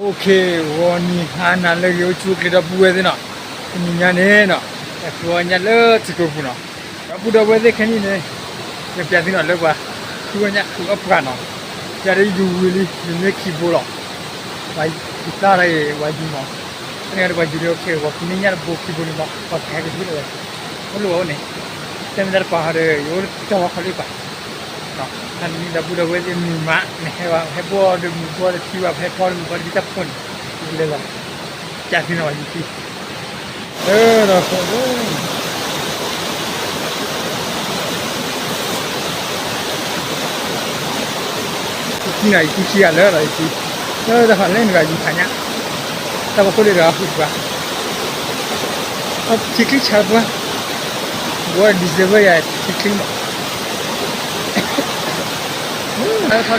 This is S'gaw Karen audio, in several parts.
OK, ဂီၤနံၤဟါနၤလၢအဂ့ၤ အိၣ်ဆူၣ်အိၣ်ချ့ဒီပုၢ်ဝဲၢ်သ့ၣ်နီၤ, တနံၤညါန့ၣ်နီၤ, တၢ်ဃုအီၣ်ညၣ်လၢထံကျိပူၤနီၤ, ဒီပုၢ်ဒီဝဲၢ်သ့ၣ်ခဲနံၣ်န့ၣ်, ယပျးသုနီၤလၢပှၤ, ဃုအီၣ်ညၣ်ဃုအီၣ်ပှၤနီၤ, ယၤဒီးယဒုးဝံၤလံ ယမ့ၢ်ခံဘိလီၤ, ပှၤယသၣ်ဒီးဝၤယူၤနီၤ, ဖဲန့ၣ်ဒီးပှၤယူၤဒီး OK ဂီၤဖံးန့ၢ်ညၣ်တဘိခံဘိန့ၣ်ဘၣ် ပှၤကဟဲက့ၤလီၤဝဲ, အိၣ်လၢဝဲအိၣ်န့ၣ်, တၢ်မ့ၢ်တၢ်တပာ်ဟီဒီး ယအိၣ်တၢ်ဝီခီလံပှၤ တနံၤဒီပုၢ်ဒီဝဲၢ်သ့ၣ်မုာ်မး, နဟဲဘၣ်ဟဲဘီၣ်ဒီးမုာ်ဘီၣ်ဒီးထံဘၣ် ဟဲဖီဒီးမုာ်ဘီၣ်ဒီးတၢ်ဖိန့ၣ်, လဲၤလီၤ, ပျးသုနီၤ ယသံ, လၢဒီးဃိဒီး ယသံနီၤ ယသံခံဂၤလၢဒီးယသံ, လၢတၢ်ဃီလဲၣ်န့ၣ်ဒီး ယုၢ်ခးညၣ်, တၢ်ဖိခိၣ်ဒ့ဒီးဃုပှၤ, ထံချံဆါပှၤ, ဘီ December ယၤထံချံမး, လၢထီၣ်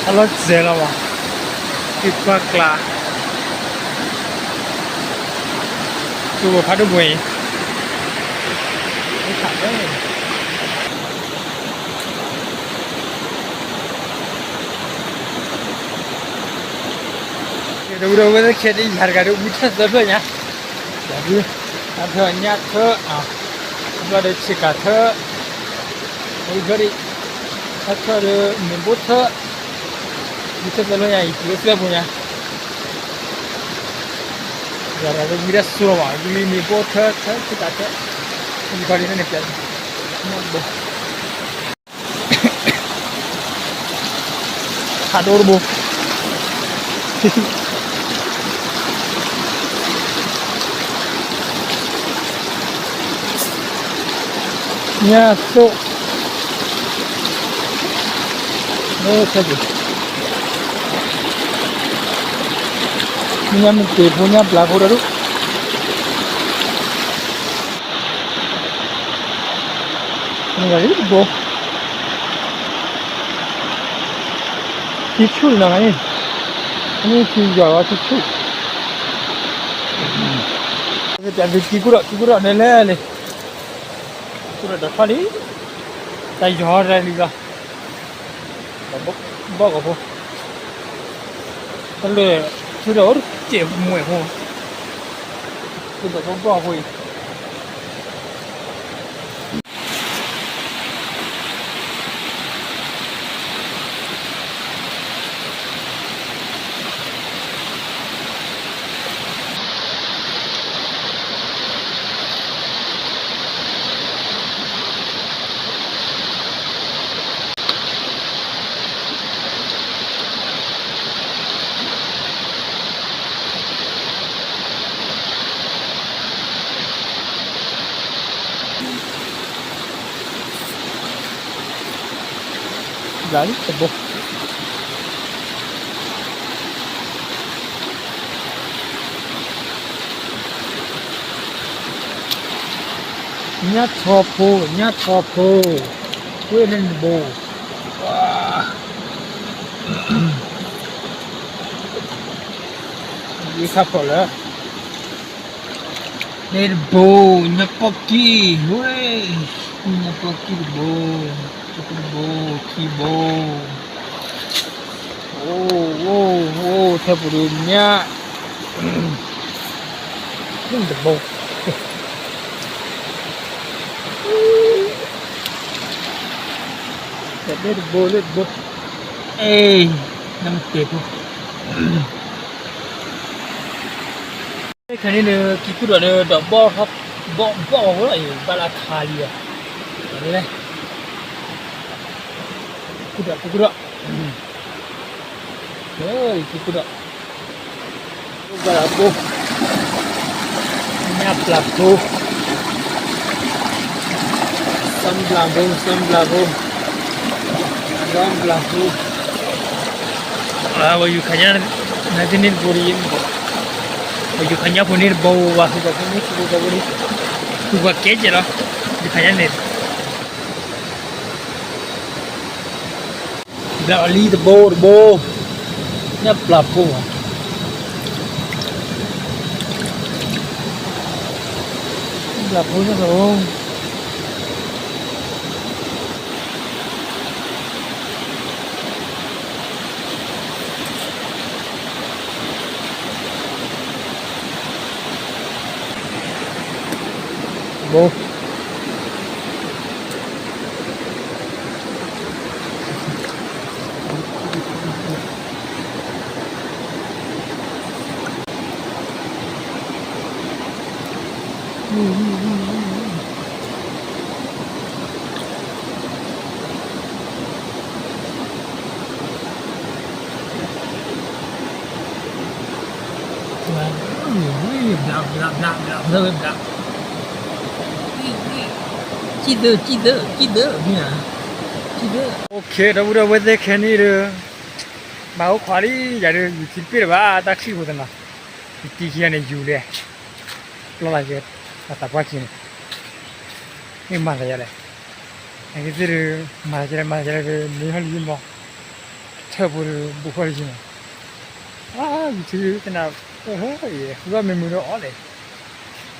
လံ အလီၢ်စဲးလီၤဘၣ်, သ့ၣ်ပှၢ်ကျါ, သူဝဲဖးဒိၣ်ပှဲၤအံၤ, ဒီပုၢ်ဒီဝဲၢ်သ့ၣ်ခဲအံၤ ယၤတဂၤဒီး ဝံထၢၣ်သၢဖျၢၣ်ညါ, ယၤဒုး, တၢ်ဖျၢၣ်ညၣ်ထၢၣ်, တၢ်ဖျၢၣ်ဒီးဆ့ကၤထၢၣ်, ဝံဖျၢၣ်ဒံး, တၢ်ဖျၢၣ်ဒီးမ့ၤဘိၣ်ထၢၣ်, ဝံထၢၣ်သၢဖျၢၣ်ညါ ယပျးသၢပူၤညါ, ယၤတဂၤဒီးဝံတၢ်စိလီၤဘၣ်, ဝံမ့ၤဘိၣ်ထၢၣ် ထၢၣ်ဆ့ကၤထၢၣ်, ဝံခီဒ်န့ၣ်န့ၣ်ပျး, ဖးဒိၣ်တဘိ, ညၣ်သိၣ်, လၢဆၢက့ၤ, ညၣ်မ့ၢ်တ့ၢ်ဖိညၣ်ပျၢ်ဖိဒီးဒူၣ် မ့ၢ်ဂၤလံတဘိ, ထံဆူၣ်နီၤဂၤန့ၣ်, အန့ၣ်ထံယွၤဝဲထံဆူၣ်, ပျးသုထံကူၣ်ဒီး ထံကူၣ်ဒီးနဲလဲၣ်လံ, ထံကူၣ်ဒီးဒီးထီၣ်လံ, တၢ်ယီၤတၢ်လံလီၤ, ဘီၣ်ကီးဖိ, တၢ်လၢာ်, ဆူဒီးအိၣ်တစဲးမွဲၣ်ဖိ, ဆူဒီးဘီၣ်ကီးဖိအံၤ ဘျးလံတဘိ, ညၣ်ထီဖိ, ညၣ်ထီဖိ, ဝဲန့ၣ်တဘိ, ယခါဖီၣ်လၢ န့ၣ်တဘိ, ညၣ်ပီၣ်ကံၢ်, ဝဲ, ညၣ်ပီၣ်ကံၢ်တဘိ, တဘိ, ခံဘိ, အိၣ်, အိၣ်, အိၣ်, ထဲပူၤဒုးညၣ်, တဘိ, တဘိ, တဘိ, အ့, နမ့ၢ်တ့ၢ်ဖိ ခဲန့ၣ်ဒီး ကံၢ်ကူၣ်ဒီးဒီးဘီၣ်ထီၣ်, ဘီၣ်ဘီၣ်ဖိလီၤအံၤ ဘၣ်လၢအခါလံအီၤ, လဲၣ်, ကူၣ်ဒီး ကံၢ်ကူၣ်ဒီး, ကံၢ်ကူၣ်ဒီး, ဘၣ်လၢဘိ, ညၣ်ပျၢ်ဖိ, စၢ်ဘျၢဖိ, စၢ်ဘျၢဖိ, စၢ်ဘျၢဖိ အဝဲယူၤခးညၣ်, နသ့ၣ်န့ၣ်တဘိဒီးယဲၢ်မ့ၢ်ဘၣ်, ဝဲယူၤခးညၣ်ဖိန့ၣ်တဘိဝဲ ဟူးပှၤဖိန့ၣ် ဟူးပှၤဖိန့ၣ်, ဟူးပှၤကဲကဲလီၤ, ယူၤခးညၣ်န့ၣ်, ဘျၢလံတဘိတဘိ, ညၣ်ပျၢ်ဖိဧါ. လၢဖိညါလီၤ. ဘိ ဘျး ဘျး ဘျး ဘျး ဘျး ဘျး ဘျး ကံၣ်ဒၢ ကံၣ်ဒၢ ကံၣ်ဒၢ မ့ၢ်ဧါ, ကံၣ်ဒၢ. အိၣ်ခ့ ဒီပုၢ်ဒီဝဲၢ်သ့ၣ်ခဲနံၣ်ဒီး မၤအိၣ်ခွါလံ ယၤဒီး ယထံတပ့ၢ်လၢၤဘၣ် တၢ်ချံၣ်ဖိသနာ်, ယတံၤခံဂၤန့ၣ် ယူၤလဲၣ်, ပျီလၢယဲ အသးပှၢ်ခံန့ၣ် မ့ၢ်မၤသးယၤလဲၣ်, နကသ့ၣ်ဒီး မၤသးယၤလဲၣ် မၤသးယၤလဲၣ်ဒီး မ့ၢ်ဟီၣ်လံယံမီၤ, ထၢၣ်ဖိဒီး ဘူးဃီလံယံမီၤ, အါ ယူၤထံသနာ်, ဃုအီၣ်မ့ၢ်မုာ်ဒီးအီၣ်လဲၣ်,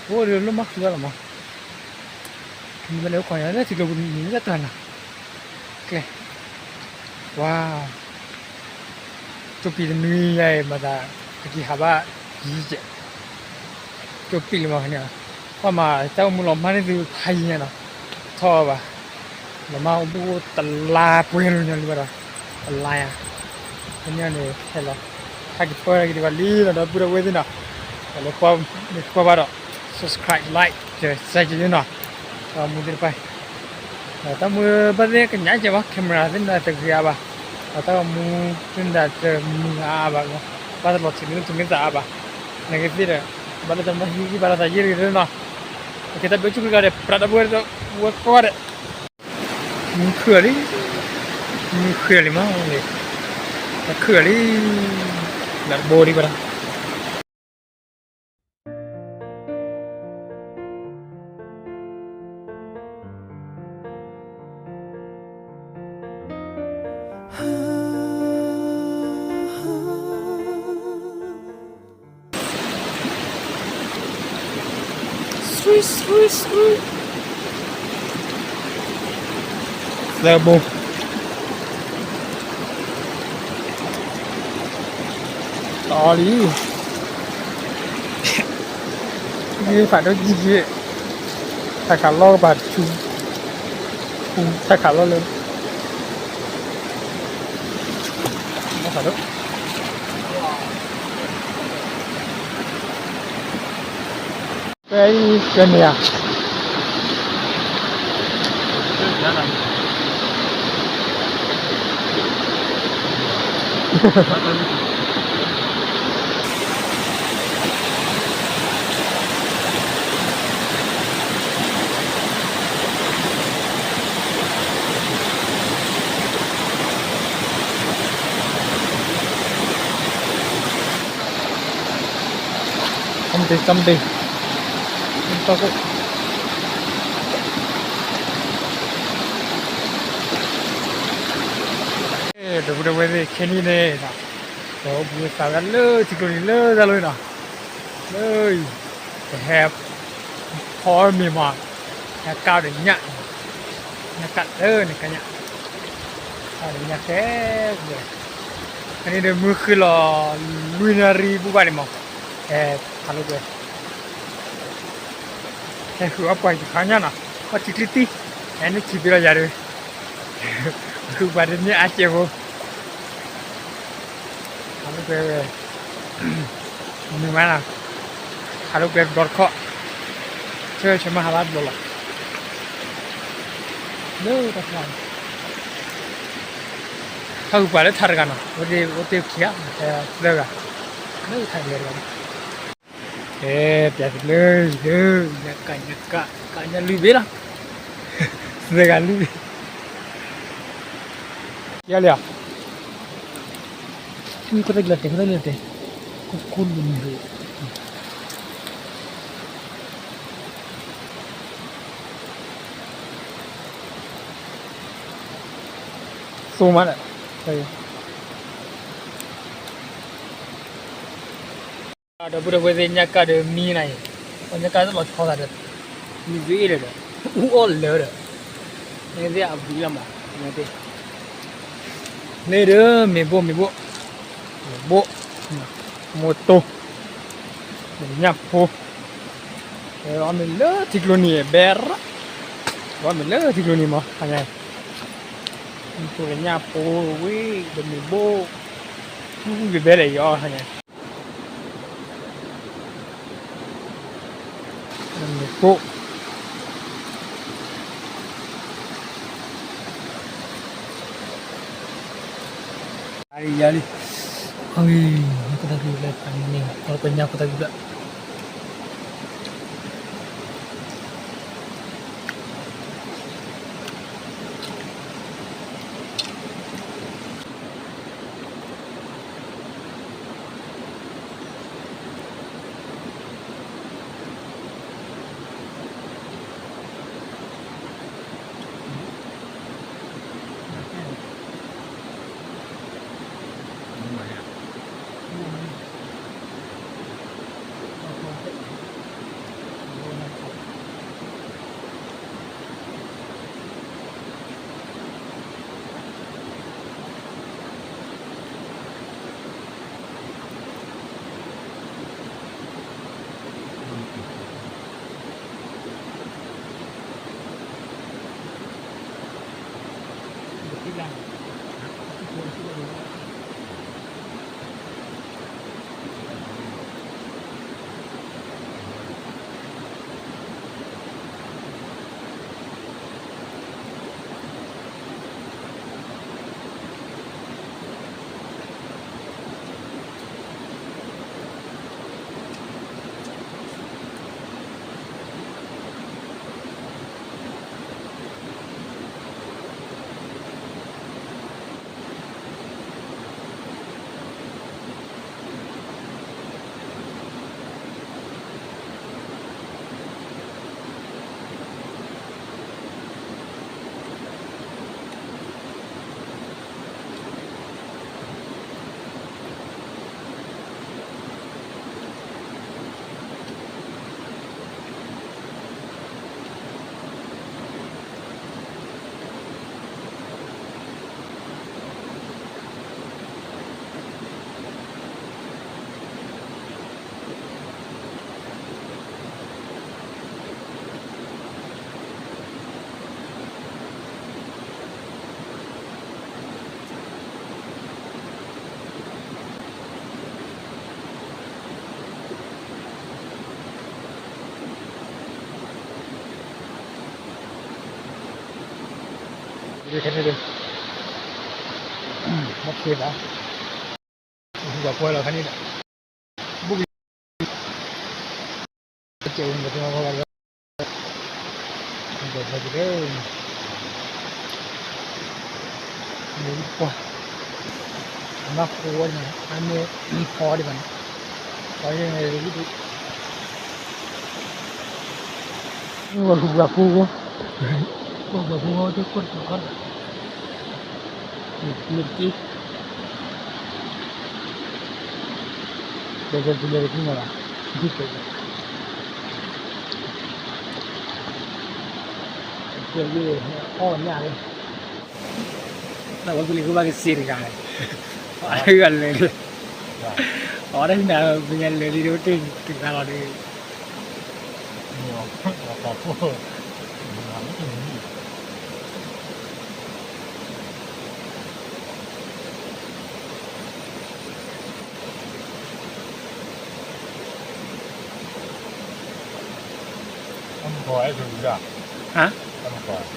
အိၣ်ဒီးလိၣ်မးဃုအီၣ်လီၤမး, မ့ၢ်ဘၣ်လဲၤအိၣ်ခိးန့ၣ် လၢထံကျိပူၤန့ၣ် မ့ၢ်တၢ်တၢ်နၤ, ကျဲ, ဝါ ကၠိပံၤတနွံယါအံၤ မၤသး ကက့ၤဟးဘၣ်ယံၤကဲး, ကၠိပံၤလၢမၤဖဲန့ၣ်, ပှၤမၤတၢ်အိၣ်မူလီၤမၢ်န့ၢ်သုဖးယံၤညါနီၤ, ထီၣ်ဘၣ်, လီၤမၢ်အိၣ်ဘူးတလါပှဲၤလိာ်ညီလံဘၣ်ဒီး, တလါယါ, ဖဲန့ၣ်န့ၣ် ဟဲလီၤ, ဟဲက့ၤပၢၢ်က့ၤဒံးဘၣ်လံလီၤ ဒီပုၢ်ဒီဝဲၢ်သ့ၣ်နီၤ, ဒီးလၢကွၢ်ဘၣ်ဒီး subscribe like share က့ၤနီၤ, တၢ်မူသ့ၣ်တဖၣ် တၢ်မူဘၣ်သ့ၣ်ကညးကဲဘၣ် camera သ့ၣ်မတဂ့ၤအါဘၣ်, ဒီးတၢ်ဂီၤမူသ့ၣ်မတတမုာ်အါဘၣ်, ဘၣ်တလီၤထံးလၢထူမ့ၢ်သးအါဘၣ်, နကသ့ၣ်ဒီး ဘၣ်လၢတၢ်မၤဟံးဂံၢ်ဘၣ်လီၤသးယံာ်တဂ့ၤနီၤ, တၢ်ဘျုးဆူၣ်ချ့ကဒီး ပြးဒီပုၢ်ဝဲၢ်သ့ၣ် ဝဲကိးဂၤဒဲး, မုၢ်ခုၣ်လံ, မုၢ်ခုၣ်လံမး, တၢ်ခုၣ်လံ, လၢတဘိဒံးဘၣ်ဒီး သၢဘိ, တီလံ, ဂ့ၤဖးဒိၣ်ကံက့, ထးခးလီၢ်ကပၤဆူ, ထးခးလီၢ်လၢ ဖးဒိၣ်, ပဲအံၤကန့ၢ်ဧါ. တၢ်မတ့ၢ် တၢ်မတ့ၢ်, တၢ်ကိၣ်, ဒီပုၢ်ဒီဝဲၢ်သ့ၣ် ခဲနံၣ်န့ၣ်, ဒီးအိၣ်ဘှံးသးဝဲဒၣ်လၢထံကျိနံၤလၢတၢ်လီၢ်န့ၣ်နီၤ, လၢ ကဟဲ ဖီမ့ၤမး, ဟဲကၣ်ဒီးညၣ်, ညၣ်ကၣ်လၢန့ၣ်ကၣ်ညၣ်, ကၣ်ဒီးညၣ်ခဲ, ဖဲန့ၣ်ဒီးမုၢ်ဃ့လီၤ လွံၢ်နၣ်ရံၣ်ဘူၣ်ဘၣ်န့ၣ်မး, ဟဲဖးလိာ်ကွဲ, ဟဲဃုအီၣ်ပှၤကခါညၣ်နီၤ, အီၣ်ထံချံတံၢ်, ဟဲန့ၣ်ထံဘ့လီၤယၤဒီး, ဃုပှၤတန့ၢ်အါကဲးဖိ ဟးလိာ်ကွဲဝဲ, မုာ်မးနီၤ, ဟးလိာ်ကွဲတဘျီတခီၣ်, ဆၢဆၢမ့ၢ်ဟးဘၣ်တဘျီလီၤ, လၢတၢ်ဖျါ, ဟးဂုာ်ပှၤလၢထါတဂၤနီၤ, အိၣ်တ့ၢ်ခံဂၤ, သၢဂၤ, လၢထါတဂၤတဂၤ, ကဲ ပျးသဘျ့, ညၣ်ကၣ် ညၣ်ကၣ် ကၣ်ညၣ်လွံၢ်ဘ့ၣ်လီၤ, သၢဂၤလွံၢ်ဘ့ၣ်, ယၤလံဧါ, ခိၣ်သၣ်ကလၢတဲာ် ခိၣ်သၣ်ကလၢတဲာ်, ခိၣ်ခိၣ်နူၤနူၤ, သိမးဒီး, ဒီပုၢ်ဒီဝဲၢ်သ့ၣ် ညၣ်ကၣ်ဒီးမံနၤအံၤ, ပှၤညၣ်ကၣ်တလီၤဆီသးဒီး, မ့ၢ်သ့လၢာ်ဒီး အူအီၣ်လၢာ်ဒီး မ့ၢ်သ့အဘံလီၤမး, မ့ၢ်သ့ န့ၣ်ဒီး မ့ၢ်ဘိၣ် မ့ၢ်ဘိၣ် မ့ၢ်ဘိၣ် မိၢ်တိၢ် မ့ၢ်ညၣ်ဖိ အီၣ်မ့ၤလၢထံကျိနံၤ ဘဲရၣ် အီၣ်မ့ၤလၢထံကျိနံၤမး ခါညါ မ့ၢ်ညၣ်ဖိဝံၤ ဒီးမ့ၢ်ဘိၣ် ဝံၤဘဲလဲၣ်ယီၤ ခါညါ မ့ၢ်ဘိၣ် အါလံ ယါလံ အဝဲ ဖိသၣ်ကံဘျၢ ဖးန့ၣ် အီၣ်ပညၣ်ဖိသၣ်ကံဘျၢ ခဲန့ၣ်ဒီး မ့ၢ်သ့ဘၣ် ပှၤကွဲလီၤခါန့ၣ်ဒီး ဘိၣ်ကလံၤ ကဲဝဲန့ၣ် ပှၤကွဲလီၤခါဒီး ပှၤကွဲလီၤခါဒီး မ့ၢ်ပှၤ အမါဖိဝဲန့ၣ် အမ့ၢ်ဖီဒံးဘၣ်န့ၣ် ဖီဒံး ပှၤပှၤဖိ ပှၤပှၤဖိ တကိၢ်တကိၢ်ခီဒီး မ့ၢ်တက့ၢ် ကဲကဲကဲကဲကဲကဲ ဒ်ကဲကဲ ကဲကဲ အီၣ်ညၣ်လီၤ တၢ်ဝဲပလံၤဃိဘၣ်ကစ့တဂၤန့ၣ် အီၣ်တဂၤလၢာ်လံ အီၣ်တဂၤပညါလၢာ်လံ တဂၤလီၤဒီး အမ့ၢ်ကီၢ်အဲၣ်ဒိးဒၣ် ဟါ အမ့ၢ်ကီၢ် အ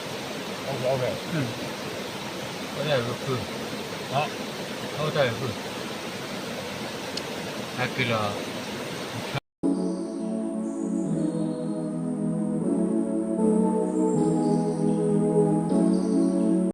ဝဲ အဝဲ အဝဲတၢ်လၢဖု အဝဲတၢ်လၢဖု ဟဲက့ၤလီၤ